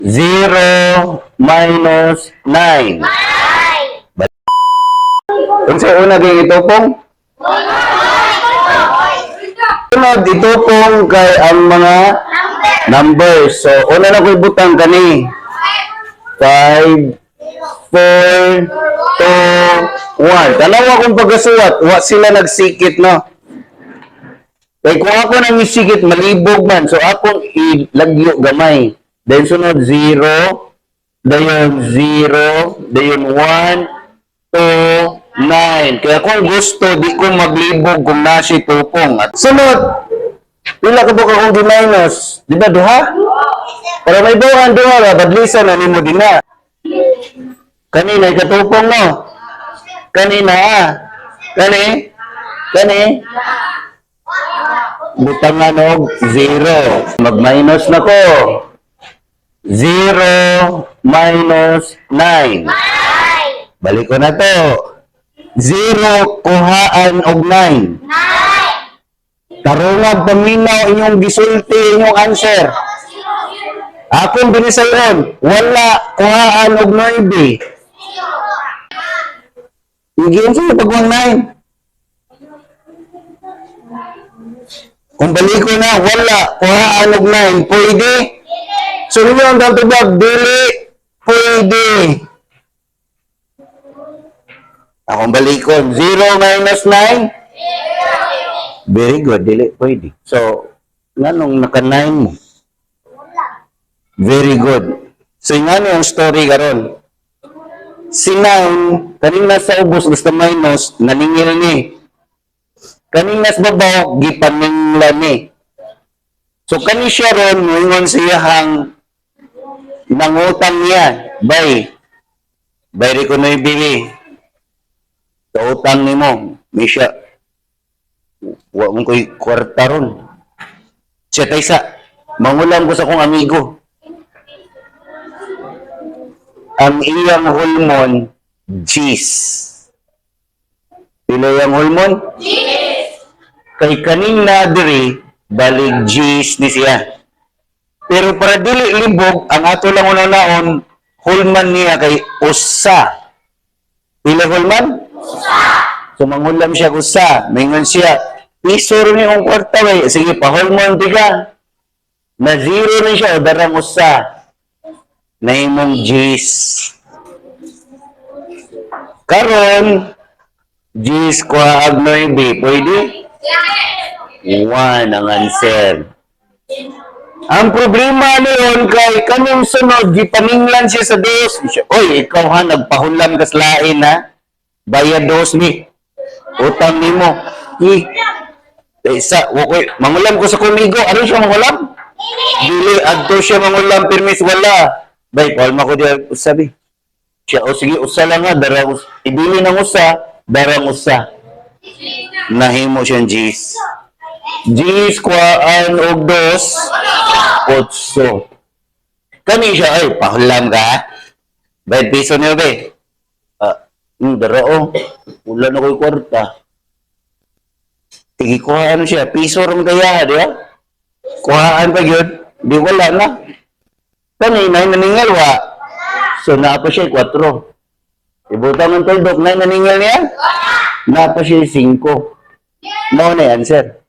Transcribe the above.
0 minus 9. Unsa una kay itupong? Sunod itupong kay ang mga numbers. So, una na ko ibutang kani. 5, 4, 2, 1. Tanawa kung pagkasuwat, wa sila nagsikit, no? Kay kung ako nang isikit, malibog man. So, akong ilagyo gamay. Then sunod, 0, dayon 0, dayon 1, 2, 9. Kaya kung gusto, di ko maglibog kung nasi tupong. At sunod, pila ka ba kung di-minus? Di ba, duha? Para may buwan, duha ba? Badlisan na nimo din na. Kanina, ikatupong, no? Kanina, ah. Kani? Kani? Butangan og 0. Mag-minus na ko. 0 minus 9. Balik ko na to. 0 kuhaan og 9. Tarungag paminaw inyong gisulti inyong answer. Akong binisayon, wala kuhaan og 9. Igiyon sa pagwang 9. Kung balik ko na, wala, kuhaan og 9, pwede? So, ninyo ang tubag, dili, pwede. Akong balikon, 0 minus 9? Very good, dili, pwede. So, nganong naka 9 mo? Very good. So, nga ang story karon. Si 9, kaning nasa ubos, basta minus, naningil ni. Kaning nas babaw, gipaningla ni. So, kani siya ron, muingon siya hang nangutang niya. Bay, bay ko na ibili. Sa utang nimo, may siya, wa mo ko'y kwarta ron. Siya taysa, mangulam ko sa kong amigo. Ang iyang hulmon, G's. Pila yung hulmon? Kay kaning nadiri, balig G's ni siya. Pero para dili libog, ang ato lang una-naon, hulman niya kay usa. Pila hulman? Usa. So mangulam siya usa. Mingon siya, piso rin yung kwarta bay. Sige, pahulmon ti ka. Na zero ni siya, o darang usa. Nahimong G's. Karon, G's kuha ag 9, pwede? 1 ang answer. Ang problema noon kay kanong sunod, gipaninglan siya sa dos. Siya, "Oy, ikaw ha, nagpahulam ka sa lain ha. Bayad dos ni. Utang nimo." Eh, isa, okay, mangulam ko sa kumigo. Ano siya mangulam? Dili, adto siya mangulam, permis wala. Bay, palma ko diya, usabi. Siya, o sige, usa lang nga, dara, ibili ng usa, darang usa. Nahimo siyang G's. G's kuhaan og dos, otso. Kani siya, "Ay, pahulam ka. Bayad piso niyo, be." "Ah, dara o. Wala na ko'y kwarta." Sige, kuhaan siya. Piso rin kaya, di ba? Kuhaan pa yun. Di wala na. Kani, nay naningal, wa. So, naa pa siya, 4. Ibutang ng tuldok, nay naningil niya? Naa pa siya, 5. Mao na answer.